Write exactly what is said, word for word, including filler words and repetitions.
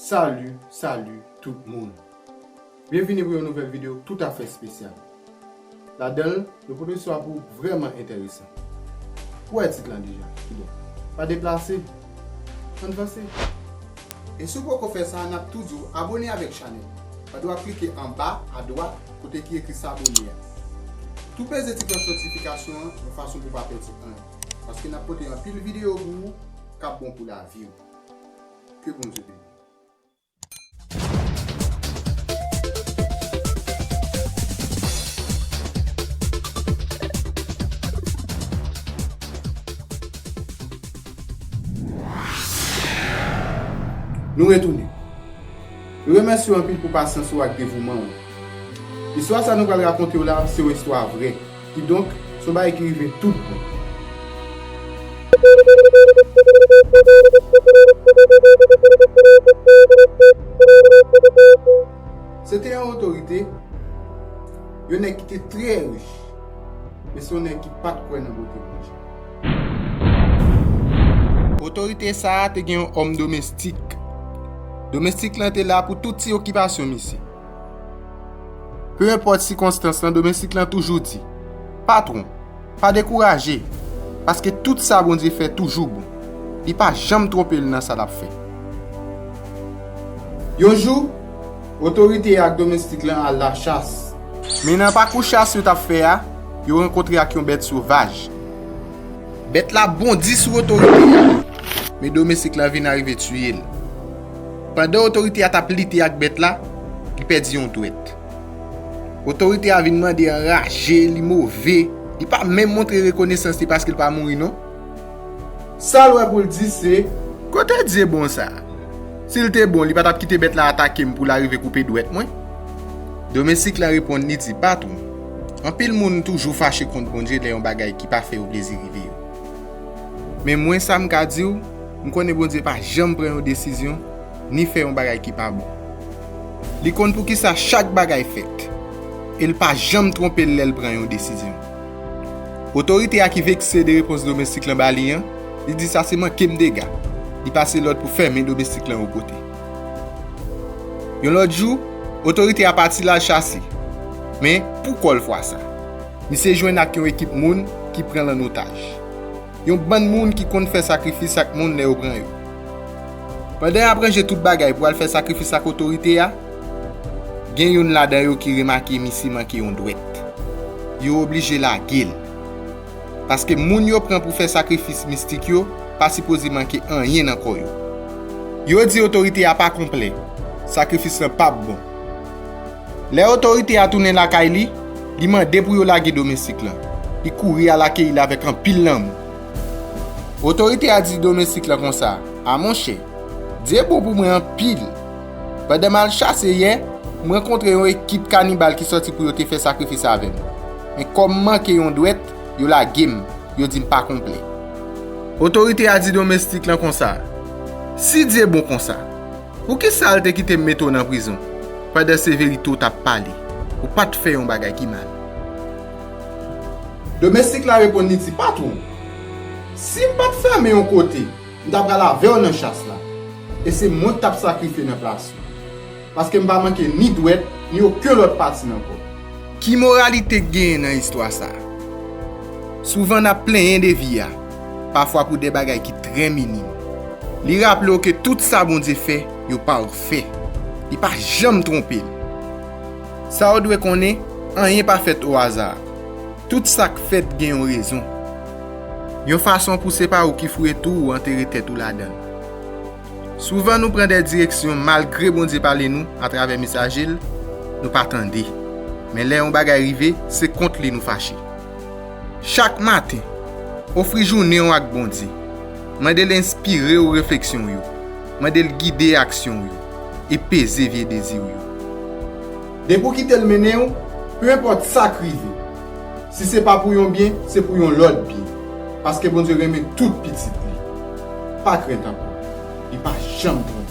Salut, salut tout moun. Byenvini pou yon nouvèl videyo toutafè espesyal. Ladan l, nou pote yon istwa pou ou vrèman enteresan. Ou wè tit lan deja, kidonk, pa deplase, ann vanse. E si w poko fè sa, n ap tou di w abòne avèk chanèl. Pandan w ap klike anba, adwat, kote ki ekri s'abonner a. Tou peze ti klòch notifikasyon an, yon fason pou w pa pèdi anyen. Paske n ap pote anpil videyo pou ou, k ap bon pou lavi w. Ke Bondye beni. Nou retounen. Nou remèsye w anpil pou pasyans ou ak devouman w. Istwa sa nou pral rakonte w la, se yon istwa vrè. Kidonk, se yon bagay ki rive tout bon. Se te yon otorite, yon nèg ki te trè rich, men se yon nèg ki pa t kwè nan bote Bondye. Otorite sa a te gen yon òm domestik. Domestik lan te la pou tout ti okipasyon misye. Pe enpòt sikonstans lan, domestik lan toujou di, "Patwon, pa dekouraje, paske tout sa Bondye fè toujou bon. Li pa janm twonpe l nan sa l ap fè." Yon jou, otorite a ak domestik lan al lachas. Men nan pakou chas yo t ap fè a, yo rankontre ak yon bèt sovaj. Bèt la bondi sou otorite a, men domestik la vin arive tiye l. Pandan otorite a t ap lite ak bèt la, li pèdi yon dwèt. Otorite a vin mande anraje, li move, li pa menm montre rekonesans li paske l pa mouri non. Sa l wè pou l di se, "Kote Dye bon sa a? Si l te bon, li pa t ap kite bèt la atake m pou l arive koupe dwèt mwen." Domestik la reponn, li di, "Patwon, anpil moun toujou fache kont Bondye lè yon bagay ki pa fè yo plezi rive yo. Men mwen, sa m ka di w, m konnen Bondye pa janm pran yon desizyon, ni fè yon bagay ki pa bon. Li konn poukisa chak bagay fèt, e l pa janm twonpe l lè l pran yon desizyon." Otorite a ki vekse de repons domestik lan ba li an, li di, "Sa se manke m dega." Li pase lòd pou fèmen domestik lan yon kote. Yon lòt jou, otorite a pati l al chase. Men, pou kò l fwa sa, misye jwenn ak yon ekip moun ki pran l an otaj. Yon bann moun ki konn fè sakrifis ak moun lè yo pran yo. Pandan y ap ranje tout bagay pou al fè sakrifis ak otorite a, gen youn ladan yo ki remake misye manke yon dwèt. Yo oblije lage l. Paske moun yo pran pou fè sakrifis mistik yo pa sipoze manke anyen nan kò yo. Yo di otorite a pa konplè, sakrifis lan p ap bon. Lè otorite a tounen lakay li, li mande pou yo lage domestik lan. Li kouri al akeyi l avèk anpil lanmou. Otorite a di domestik lan konsa, "A monchè, Dye bon pou mwen anpil. Pandan m al chase yè, m rankontre yon ekip kanibal ki sòti pou yo te fè sakrifis avè m. Men kòm m manke yon dwèt, yo lage m, yo di m pa konplè." Otorite a di domestik lan konsa, "Si Dye bon konsa, poukisa l te kite m mete w nan prizon, pandan se verite w t ap pale, ou pa t fè yon bagay ki mal?" Domestik la reponn, li di, "Patwon, si m pa t fèmen yon kote, m ta pral avè w nan chas la, e se mwen k t ap sakrifye nan plas ou, paske m pa manke ni dwèt, ni okenn lòt pati nan kò m." Ki moralite k genyen nan istwa sa a? Souvan n ap plenyen de vi a, pafwa pou de bagay ki trè minim. Li raple w ke tout sa Bondye fè, yo parfè. Li pa janm twonpe l. Sa w dwe konnen, anyen pa fèt o aza. Tout sa k fèt gen yon rezon. Yon fason pou se pa ou ki foure twou ou antere tèt ou ladan l. Souvan nou pran de direksyon malgre Bondye pale nou atravè mesaje l, nou pa tande. Men lè yon bagay rive, se kont li nou fache. Chak maten, ofri jounen w ak Bondye. Mande l enspire w refleksyon w yo. Mande l gide aksyon w yo e peze vye dezi w yo. Depi w kite l mennen w, pe enpòt sa k rive, si se pa pou yon byen, se pou yon lòt byen. Paske Bondye renmen tout pitit li. Pa krent ankò. Li pa janm twonpe.